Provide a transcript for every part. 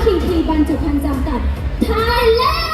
Thi Thi Ban Chụp Hành Dòng tận Thái Lan.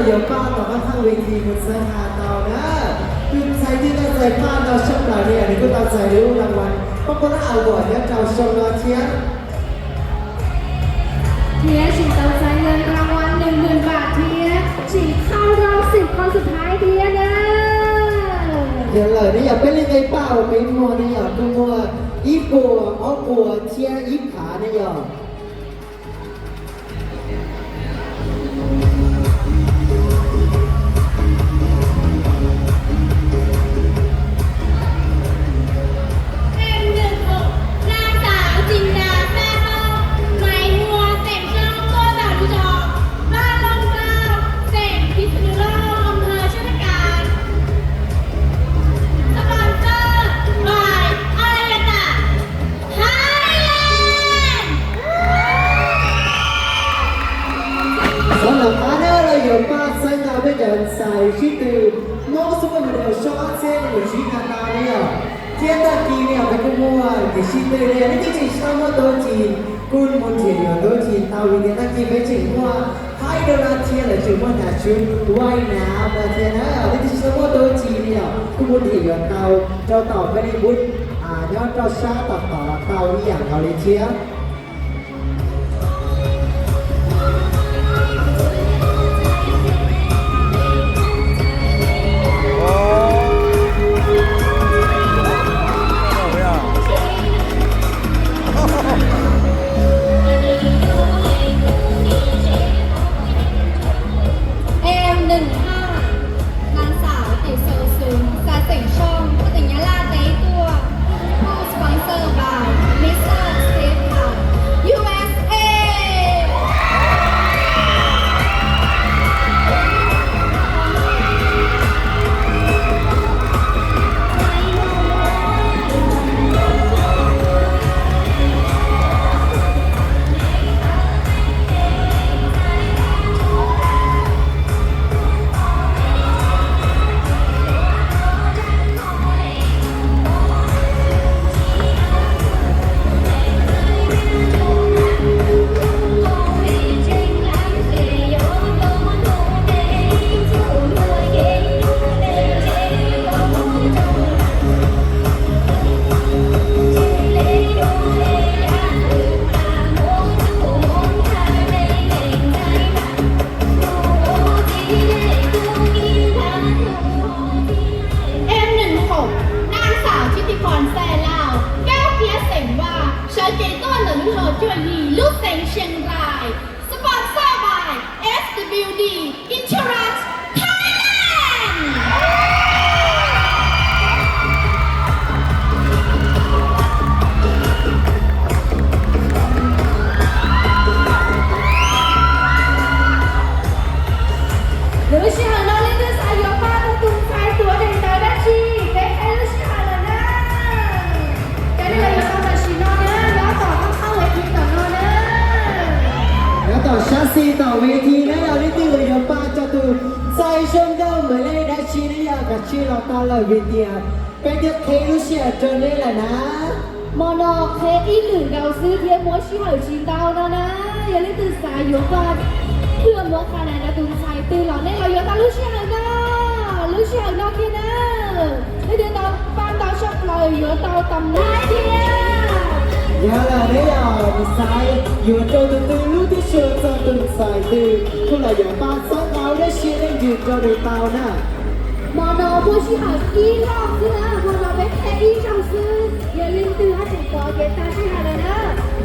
Yuav paj tom qab thaj ua ke mus txhawb nqa tau na. Tus ntxhais twg tau txais paj ntau tshaj plaws li, nws kuj tau txais lub rau vas pab puas lab a vas nyob rau xyoo no thiab. Thiab tseem tau txais ntawm rau vas nees npws vam thiab tseem thauj rau xwm khau xwm thaiv thiab na. Yog lawm ne yog peb li nqe paj uas peb muag ne yog kuj muaj ib puas, ob puas thiab ib phav ne yog. Em nws kum naj xav tsis naj xaj xo, maiv muag xeem zoo tuaj tawm zos, vaj loog rau xeem Phis Nus Loog, Am Phas Tsuab Nab Kas. Sponsor by Aryata Thailand. Xov nam qab na los yuav paj txhawb nqa peb cov ntxhais sib tw Hmoob xub paj mus dhau xyoo ob txhiab nees nkaum tsib na tau ne yog. Thiab tag kis ne yog peb kuj muaj kev sib tw ne yog, leej twg tseem tsis tau muaj tau cim kuj mus nrhiav yuav tau cim tau vim tias tag kis peb tseem muaj haib rau no thiab lawv tseem muaj hnav tshuaj waij nav no thiab na. Leej twg tsis tau muaj tau cim ne yog kuj mus nrhiav yuav tau rau tom peb li npub nyob rau sab tom tod los tau ib yam nkaus li thiab. Em nws haj, naj xav tim xaus xwm xav xeem soo, tim Nyab Laj teb tuaj. Sponsor by Mister Steve Hào, U S A. Em nws hom, naj xav tsis tim phom xais Laus, kab kiab xeem Vaj, sawv cev tuaj ntawm lub zos cuaj yim lub xeev Siang Rais. Sponsor by S W D Insurance Thailand. Lub sij hawm no leej twg xav yuav paj rau tus ntxhais tuav daim ntawv dab tsi? Peb qhib lub sij hawm lawm na. Cov neeg yuav tau tam sim no na, nyob tom qab thaj ua ke tom no na. Nyob tom sab xis tom ua ke na, yog leej twg yuav paj rau tus ntxhais zoo nkauj Maiv Lej dab tsi ne yog kav tsij los tau lawm vim tias peb twb qhib lub sij hawm rau nej lawm na. Hmo no qhib ib lwm nkaus xwb thiab muab sij hawm tsis ntau no na. Yog leej twg xav yuav paj, twb muab qhia na rau tus ntxhais twg los nej los yuav tau lub sij hawm no, lub sij hawm no kiag na. Leej twg tau paj ntau tshaj plaws yuav tau tam no thiab. Yog lawm ne yog xav yuav rau tus twg lub twg sua txog tus ntxhais twg kuj los yuav paj txhawb nqa dab tsi leej twg rau nws tau na. Hmo no muaj sij hawm ib zaug xwb na, hmo no peb qhib ib zaug xwb, yog leej twg haj tseem pom kev tag sij hawm lawm na.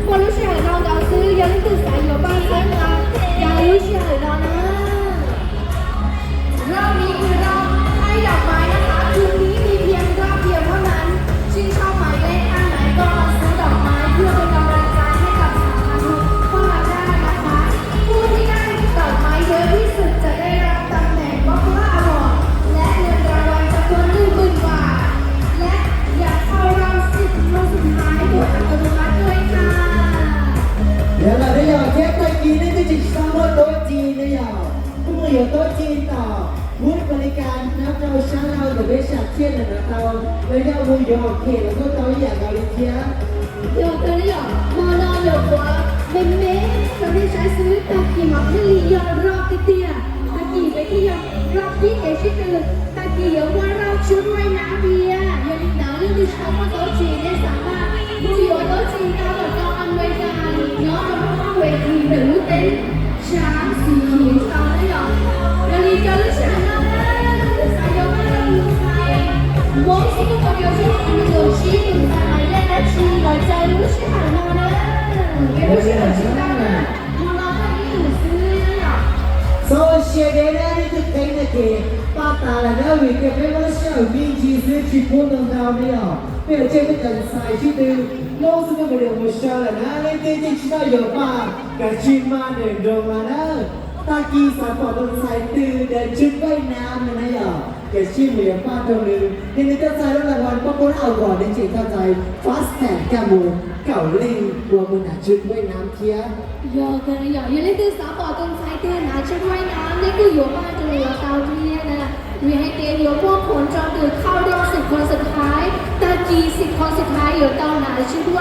Muaj lub sij hawm no nkaus xwb, yog leej twg xav yuav paj txhawb nqa, yog lub sij hawm no na. Rau miv kws rau, hai dọc mái na, kws miv miv thiam rau thiam rau na, tsis tau maiv lej a naiv ko xwb dọc mái thua rau rau rai cai hai dọc xav na, koj la daj na. Khu thi nai tawm maiv yawg ib xwm txawm dai rau tam neem pob kub laj a los, leh niam rau rai cov tuaj lwj mws vam, leh yam thau rau xwm thau xwm hais tuaj tam kau tus mab tuaj ib tha. Yog lawm ne yog thiab tag kis nej twb tsis tau muaj tub ci ne yog kuj mus yuav tub ci tom Wood Pelican nyob rau sab laug ntawm peb sam thiaj li nrog tau los yog mus yuav hom phem los kuj tau ib yam nkaus li thiab. Yog kawg li yom, hmo no nyuam qhuav me me rau nej saib xwb, tag kis mas thiaj li yog roj tiag tiag. Tag kis peb Ib cev sib tw, tag kis yuav muaj rau ชุดว่ายน้ำ thiab. Yog li ntawd leej twg tsis tau muaj tau tsis, nej xav mas mus yuav tau tsis tau los rau Amelikas nyob rau hauv ves thim ntawm lub teb tshav xim khiv tau na yom. Yog li rau lub sij hawm no na, leej twg xav yuav paj rau tus ntxhais Hmoob xwb los yog xwb los tus sib tus ntxhais los yog dab tsi los rau lub sij hawm no na. Peb lub sij hawm tsis tau na, mus los tau ib ntus xwb na yom. Txhob ua siab deb na, leej twg qeeb tag kis paj tas lawm na, vim tias peb muaj lub sij hawm me ntsis xwb tsis pub ntau ntau na yom. Peb yuav tseg peb cov ntxhais sib tw, Hmoob xwb peb mus lawm mus saw lawm na, leej twg tseem tsis tau yuav paj kav tsij maj nrawm nroos los na. Tag kis xav pom tus ntxhais twg daws ชุดว่ายน้ำ no na yom, kav tsij mus yuav paj rau nws, thiab nws tuaj txais lub rangวัล Paj Kub Av Kos, nws tseem tuaj txais fast track kaj mus kaum leej uas mus hnav ชุดว่ายน้ำ thiab. Yog, yog leej twg xav pom tus ntxhais twg hnav ชุดว่ายน้ำ nej kuj yuav paj rau nws los tau thiab na. Vim hais tias yuav muaj ผล rau tus เข้ารอบ สิบคนสุดท้าย, tag kis สิบคนสุดท้าย yuav tau hnav ชุดว่ายน้ำ